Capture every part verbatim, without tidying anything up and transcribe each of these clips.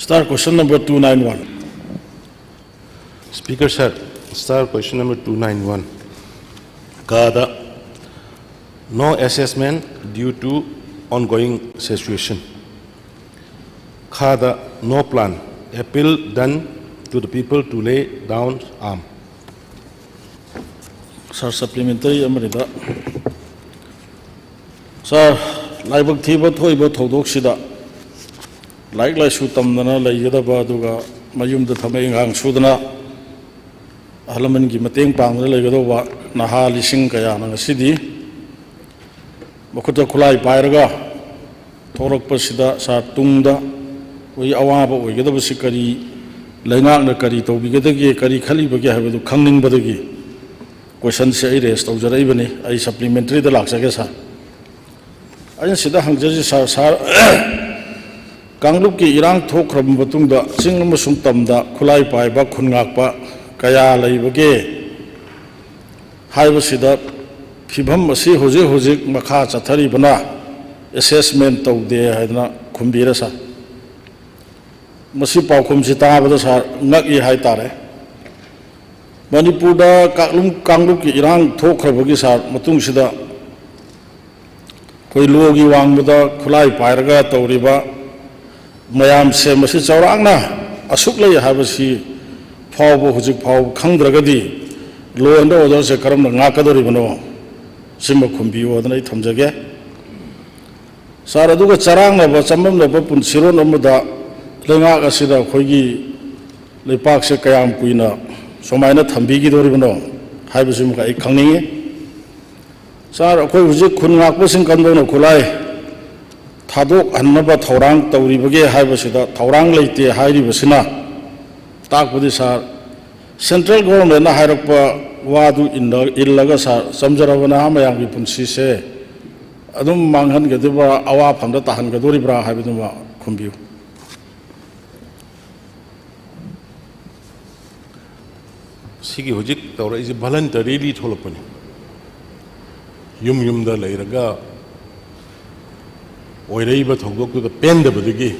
Star question number two nine one. Speaker sir, star question number two nine one. ꯀꯗ, no assessment due to ongoing situation. ꯈꯗ, no plan. Appeal done to the people to lay down arm. Sir, supplementary ꯑꯃꯅꯤꯗ꯫ Sir, ꯂꯥꯏꯕꯛ ꯊꯤꯕ ꯊꯣꯛꯏꯕ ꯊꯧꯗꯣꯛꯁꯤꯗ ꯂꯥꯏꯔꯤꯛ ꯂꯥꯏꯁꯨ ꯇꯝꯗꯅ ꯂꯩꯒꯗꯕ, ꯑꯗꯨꯒ ꯃꯌꯨꯝꯗ ꯊꯕꯛ ꯏꯪꯈꯥꯡ ꯁꯨꯗꯅ ꯑꯍꯜ ꯂꯃꯟꯒꯤ ꯃꯇꯦꯡ ꯄꯥꯡꯗꯨꯅ ꯂꯩꯒꯗꯧꯕ ꯅꯍꯥ ꯂꯤꯁꯤꯡ ꯀꯌꯥꯅ ꯉꯁꯤꯗꯤ ꯃꯈꯨꯠꯇ ꯈꯨꯠꯂꯥꯏ ꯄꯥꯏꯔꯒ ꯊꯣꯛꯂꯛꯄꯁꯤꯗ, ꯁꯥꯔ, ꯇꯨꯡꯗ ꯑꯩꯈꯣꯏꯒꯤ ꯑꯋꯥꯕ ꯑꯣꯏꯒꯗꯕꯁꯤ ꯀꯔꯤ, ꯂꯩꯉꯥꯛꯅ ꯀꯔꯤ ꯇꯧꯕꯤꯒꯗꯒꯦ, ꯀꯔꯤ ꯈꯜꯂꯤꯕꯒꯦ ꯍꯥꯏꯕꯗꯨ ꯈꯪꯅꯤꯡꯕꯗꯒꯤ questionꯁꯦ ꯑꯩ raise ꯇꯧꯖꯔꯛꯏꯕꯅꯤ꯫ ꯑꯩ supplementaryꯗ ꯂꯥꯛꯆꯒꯦ, ꯁꯥꯔ꯫ ꯑꯩꯅ ꯁꯤꯗ ꯍꯪꯖꯔꯤꯁꯤ, ꯁꯥꯔ, ꯁꯥꯔ, ꯀꯥꯡꯂꯨꯞꯀꯤ ꯏꯔꯥꯡ ꯊꯣꯛꯈ꯭ꯔꯕ ꯃꯇꯨꯡꯗ ꯆꯤꯡ ꯑꯃꯁꯨꯡ ꯇꯝꯗ ꯈꯨꯠꯂꯥꯏ ꯄꯥꯏꯕ, ꯈꯨꯟ ꯉꯥꯛꯄ ꯀꯌꯥ ꯂꯩꯕꯒꯦ ꯍꯥꯏꯕꯁꯤꯗ ꯐꯤꯕꯝ ꯑꯁꯤ ꯍꯧꯖꯤꯛ ꯍꯧꯖꯤꯛ ꯃꯈꯥ ꯆꯠꯊꯔꯤꯕꯅ assessment ꯇꯧꯗꯦ ꯍꯥꯏꯗꯅ ꯈꯨꯝꯕꯤꯔꯦ, ꯁꯥꯔ꯫ ꯃꯁꯤ ꯄꯥꯎꯈꯨꯝꯁꯤ ꯇꯥꯕꯗ, ꯁꯥꯔ, ꯉꯛꯏ ꯍꯥꯏꯇꯥꯔꯦ꯫ ꯃꯅꯤꯄꯨꯔꯗ ꯀꯥꯡꯂꯨꯞ, ꯀꯥꯡꯂꯨꯞꯀꯤ ꯏꯔꯥꯡ ꯊꯣꯛꯈ꯭ꯔꯕꯒꯤ, ꯁꯥꯔ, ꯃꯇꯨꯡꯁꯤꯗ ꯑꯩꯈꯣꯏ ꯂꯣꯒꯤ ꯋꯥꯡꯃꯗ ꯈꯨꯠꯂꯥꯏ ꯄꯥꯏꯔꯒ ꯇꯧꯔꯤꯕ ꯃꯌꯥꯝꯁꯦ, ꯃꯁꯤ ꯆꯥꯎꯔꯥꯛꯅ ꯑꯁꯨꯛ ꯂꯩ ꯍꯥꯏꯕꯁꯤ ꯐꯥꯎꯕ ꯍꯧꯖꯤꯛ ꯐꯥꯎꯕ ꯈꯪꯗ꯭ꯔꯒꯗꯤ law and orderꯁꯦ ꯀꯔꯝꯅ ꯉꯥꯛꯀꯗꯧꯔꯤꯕꯅꯣ? ꯁꯤꯃ ꯈꯨꯝꯕꯤꯌꯨ ꯍꯥꯏꯗꯅ ꯑꯩ ꯊꯝꯖꯒꯦ꯫ ꯁꯥꯔ, ꯑꯗꯨꯒ ꯆꯔꯥꯡꯅꯕ, ꯆꯃꯝꯅꯕ ꯄꯨꯟꯁꯤꯔꯣꯟ ꯑꯃꯗ ꯂꯩꯉꯥꯛ ꯑꯁꯤꯗ ꯑꯩꯈꯣꯏꯒꯤ ꯂꯩꯄꯥꯛꯁꯦ ꯀꯌꯥꯝ ꯀꯨꯏꯅ ꯁꯨꯃꯥꯏꯅ ꯊꯝꯕꯤꯈꯤꯗꯧꯔꯤꯕꯅꯣ ꯍꯥꯏꯕꯁꯤꯃꯈꯛ ꯑꯩ ꯈꯪꯅꯤꯡꯉꯤ꯫ ꯁꯥꯔ, ꯑꯩꯈꯣꯏ ꯍꯧꯖꯤꯛ ꯈꯨꯟ ꯉꯥꯛꯄꯁꯤꯡ ꯀꯝꯗꯧꯅ ꯈꯨꯠꯂꯥꯏ ꯊꯥꯗꯣꯛꯍꯟꯅꯕ ꯊꯧꯔꯥꯡ ꯇꯧꯔꯤꯕꯒꯦ ꯍꯥꯏꯕꯁꯤꯗ ꯊꯧꯔꯥꯡ ꯂꯩꯇꯦ ꯍꯥꯏꯔꯤꯕꯁꯤꯅ ꯇꯥꯛꯄꯗꯤ, ꯁꯥꯔ, central governmentꯅ ꯍꯥꯏꯔꯛꯄ ꯋꯥꯗꯨ ꯏꯟꯅ-, ꯏꯜꯂꯒ, ꯁꯥꯔ, ꯆꯝꯖꯔꯕ ꯅꯍꯥ ꯃꯌꯥꯝꯒꯤ ꯄꯨꯟꯁꯤꯁꯦ ꯑꯗꯨꯝ ꯃꯥꯡꯍꯟꯒꯗꯣꯔꯤꯕ꯭ꯔꯥ, ꯑꯋꯥꯐꯝꯗ ꯇꯥꯍꯟꯒꯗꯣꯔꯤꯕ꯭ꯔꯥ ꯍꯥꯏꯕꯗꯨꯃ ꯈꯨꯝꯕꯤꯌꯨ꯫ ꯁꯤꯒꯤ ꯍꯧꯖꯤꯛ ꯇꯧꯔꯛꯏꯁꯦ voluntarily ꯊꯣꯛꯂꯛꯄꯅꯤ꯫ ꯌꯨꯝ ꯌꯨꯝꯗ ꯂꯩꯔꯒ ꯑꯣꯏꯔꯛꯏꯕ ꯊꯧꯗꯣꯛꯇꯨꯗ ꯄꯦꯟꯗꯕꯗꯒꯤ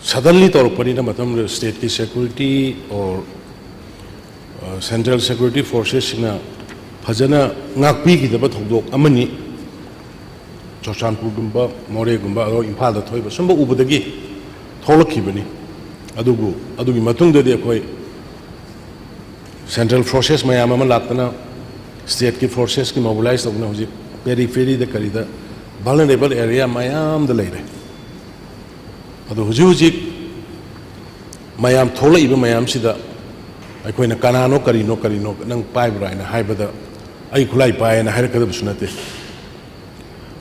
ꯁꯗꯟꯂꯤ ꯇꯧꯔꯛꯄꯅꯤꯅ ꯃꯇꯝꯗꯨꯗ ꯁ꯭ꯇꯦꯠꯀꯤ ꯁꯦꯀ꯭ꯌꯨꯔꯤꯇꯤ ꯑꯣꯔ ꯁꯦꯟꯇ꯭ꯔꯦꯜ ꯁꯦꯀ꯭ꯌꯨꯔꯤꯇꯤ ꯐꯣꯔꯁꯦꯁꯁꯤꯡꯅ ꯐꯖꯅ ꯉꯥꯛꯄꯤꯈꯤꯗꯕ ꯊꯧꯗꯣꯛ ꯑꯃꯅꯤ꯫ ꯆꯨꯔꯆꯥꯟꯄꯨꯔꯒꯨꯝꯕ, ꯃꯣꯔꯦꯒꯨꯝꯕ, ꯑꯗꯣ ꯏꯝꯐꯥꯜꯗ ꯊꯣꯛꯏꯕ ꯁꯨꯝꯕ ꯎꯕꯗꯒꯤ ꯊꯣꯛꯂꯛꯈꯤꯕꯅꯤ꯫ ꯑꯗꯨꯕꯨ ꯑꯗꯨꯒꯤ ꯃꯇꯨꯡꯗꯗꯤ ꯑꯩꯈꯣꯏ ꯁꯦꯟꯇ꯭ꯔꯦꯜ ꯐꯣꯔꯁꯦꯁ ꯃꯌꯥꯝ ꯑꯃ ꯂꯥꯛꯇꯅ ꯁ꯭ꯇꯦꯠꯀꯤ ꯐꯣꯔꯁꯦꯁꯀꯤ ꯃꯣꯕꯤꯂꯥꯏꯁ ꯇꯧꯗꯅ ꯍꯧꯖꯤꯛ ꯄꯦꯔꯤꯐꯦꯔꯤꯗ ꯀꯔꯤꯗ ꯚꯜꯅꯔꯦꯕꯜ ꯑꯦꯔꯤꯌꯥ ꯃꯌꯥꯝꯗ ꯂꯩꯔꯦ꯫ ꯑꯗꯣ ꯍꯧꯖꯤꯛ ꯍꯧꯖꯤꯛ ꯃꯌꯥꯝ ꯊꯣꯛꯂꯛꯏꯕ ꯃꯌꯥꯝꯁꯤꯗ ꯑꯩꯈꯣꯏꯅ ꯀꯅꯥꯅꯣ, ꯀꯔꯤꯅꯣ, ꯀꯔꯤꯅꯣ ꯅꯪ ꯄꯥꯏꯕ꯭ꯔꯥ ꯍꯥꯏꯅ ꯍꯥꯏꯕꯗ ꯑꯩ ꯈꯨꯠꯂꯥꯏ ꯄꯥꯏ ꯍꯥꯏꯅ ꯍꯥꯏꯔꯛꯀꯗꯕꯁꯨ ꯅꯠꯇꯦ꯫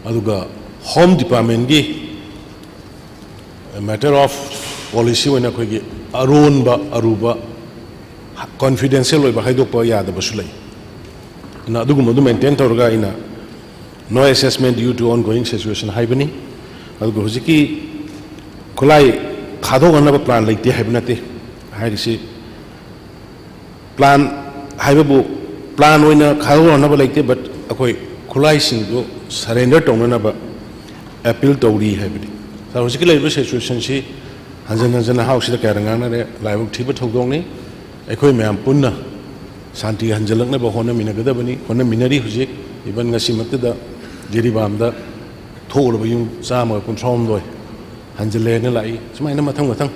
ꯑꯗꯨꯒ ꯍꯣꯝ ꯗꯤꯄꯥꯔꯠꯃꯦꯟꯒꯤ matter of policy ꯑꯣꯏꯅ ꯑꯩꯈꯣꯏꯒꯤ ꯑꯔꯣꯟꯕ, ꯑꯔꯨꯕ, ꯀꯣꯟꯐꯤꯗꯦꯟꯁꯤꯌꯦꯜ ꯑꯣꯏꯕ ꯍꯥꯏꯗꯣꯛꯄ ꯌꯥꯗꯕꯁꯨ ꯂꯩ꯫ ꯑꯗꯨꯅ ꯑꯗꯨꯒꯨꯝꯕꯗꯨ ꯃꯦꯟꯇꯦꯟ ꯇꯧꯔꯒ ꯑꯩꯅ no assessment due to ongoing situation ꯍꯥꯏꯕꯅꯤ꯫ ꯑꯗꯨꯒ ꯍꯧꯖꯤꯛꯀꯤ ꯈꯨꯠꯂꯥꯏ ꯊꯥꯗꯣꯛꯅꯅꯕ ꯄ꯭ꯂꯥꯟ ꯂꯩꯇꯦ ꯍꯥꯏꯕ ꯅꯠꯇꯦ꯫ ꯍꯥꯏꯔꯤꯁꯤ ꯄ꯭ꯂꯥꯟ ꯍꯥꯏꯕꯕꯨ ꯄ꯭ꯂꯥꯟ ꯑꯣꯏꯅ ꯊꯥꯗꯣꯛꯅꯅꯕ ꯂꯩꯇꯦ, but ꯑꯩꯈꯣꯏ ꯈꯨꯠꯂꯥꯏꯁꯤꯡꯗꯨ ꯁꯔꯦꯟꯗꯔ ꯇꯧꯅꯅꯕ ꯑꯦꯄꯤꯜ ꯇꯧꯔꯤ ꯍꯥꯏꯕꯅꯤ꯫ ꯁꯥꯔ, ꯍꯧꯖꯤꯛꯀꯤ ꯂꯩꯔꯤꯕ ꯁꯤꯆꯨꯋꯦꯁꯟꯁꯤ ꯍꯟꯖꯤꯟ ꯍꯟꯖꯤꯟꯅ ꯍꯥꯎꯁꯁꯤꯗ ꯀꯌꯥꯔꯛ ꯉꯥꯡꯅꯔꯦ, ꯂꯥꯏꯕꯛ ꯊꯤꯕ ꯊꯧꯗꯣꯛꯅꯤ꯫ ꯑꯩꯈꯣꯏ ꯃꯌꯥꯝ ꯄꯨꯟꯅ ꯁꯥꯟꯇꯤ ꯍꯟꯖꯤꯜꯂꯛꯅꯕ ꯍꯣꯠꯅꯃꯤꯟꯅꯒꯗꯕꯅꯤ, ꯍꯣꯠꯅꯃꯤꯟꯅꯔꯤ꯫ ꯍꯧꯖꯤꯛ ꯏꯚꯟ ꯉꯁꯤꯃꯛꯇꯗ ꯖꯤꯔꯤꯕꯥꯝꯗ ꯊꯣꯛꯎꯔꯕ ꯌꯨꯝ ꯆꯥꯝꯃꯒ ꯀꯨꯟꯊ꯭ꯔꯥ ꯍꯨꯝꯗꯣꯏ ꯍꯟꯖꯤꯜꯂꯦꯅ ꯂꯥꯛꯏ꯫ ꯁꯨꯃꯥꯏꯅ ꯃꯊꯪ ꯃꯊꯪ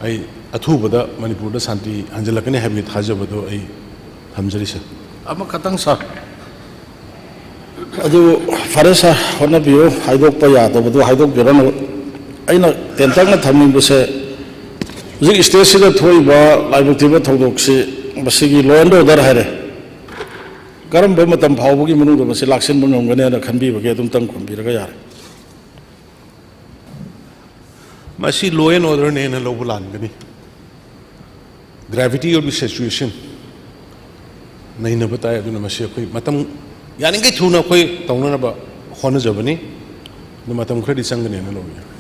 ꯑꯩ ꯑꯊꯨꯕꯗ ꯃꯅꯤꯄꯨꯔꯗ ꯁꯥꯟꯇꯤ ꯍꯟꯖꯤꯜꯂꯛꯀꯅꯤ ꯍꯥꯏꯕꯒꯤ ꯊꯥꯖꯕꯗꯣ ꯑꯩ ꯊꯝꯖꯔꯤ, ꯁꯥꯔ꯫ ꯑꯃꯈꯛꯇꯪ, ꯁꯥꯔ꯫ ꯑꯗꯨ ꯐꯔꯦ, ꯁꯥꯔ, ꯍꯣꯠꯅꯕꯤꯌꯨ, ꯍꯥꯏꯗꯣꯛꯄ ꯌꯥꯗꯕꯗꯨ ꯍꯥꯏꯗꯣꯛꯄꯤꯔꯅꯨ꯫ ꯑꯩꯅ ꯇꯦꯟꯇꯛꯅ ꯊꯝꯅꯤꯡꯕꯁꯦ, ꯍꯧꯖꯤꯛ ꯁ꯭ꯇꯦꯠꯁꯤꯗ ꯊꯣꯛꯏꯕ ꯂꯥꯏꯕꯛ ꯊꯤꯕ ꯊꯧꯗꯣꯛꯁꯤ, ꯃꯁꯤꯒꯤ law and order ꯍꯥꯏꯔꯦ, ꯀꯔꯝꯕ ꯃꯇꯝ ꯐꯥꯎꯕꯒꯤ ꯃꯅꯨꯡꯗ ꯃꯁꯤ ꯂꯥꯛꯁꯤꯟꯕ ꯉꯝꯒꯅꯤ ꯍꯥꯏꯅ ꯈꯟꯕꯤꯕꯒꯦ? ꯑꯗꯨꯝꯇꯪ ꯈꯨꯝꯕꯤꯔꯒ ꯌꯥꯔꯦ꯫ ꯃꯁꯤ law and orderꯅꯦꯅ ꯂꯧꯕ ꯂꯥꯟꯒꯅꯤ꯫ Gravity of the situation ꯅꯩꯅꯕ ꯇꯥꯏ꯫ ꯑꯗꯨꯅ ꯃꯁꯤ ꯑꯩꯈꯣꯏ ꯃꯇꯝ ꯌꯥꯔꯤꯈꯩ ꯊꯨꯅ ꯑꯩꯈꯣꯏ ꯇꯧꯅꯅꯕ ꯍꯣꯠꯅꯖꯕꯅꯤ꯫ ꯑꯗꯨ ꯃꯇꯝ ꯈꯔꯗꯤ ꯆꯪꯒꯅꯦꯅ ꯂꯧꯏ꯫